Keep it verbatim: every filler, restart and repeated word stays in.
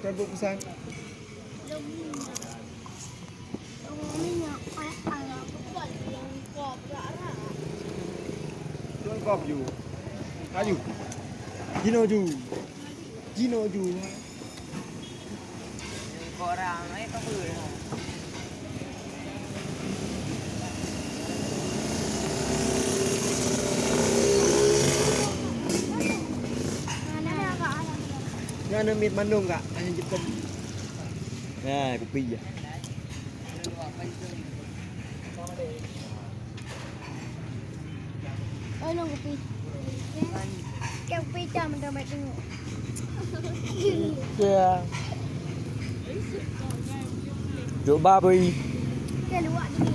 Cabut pisang. Tuan kop ju. Ayu. Jinoe ju. Jinoe ju. Nyan miet mandum, Kak. Hanya jeuet tadi. Nah, kupi ya. Oh, nang kupi. Kan kupi hitam dah buat tengok. Ya. Jok ba bui. Kan luak dulu.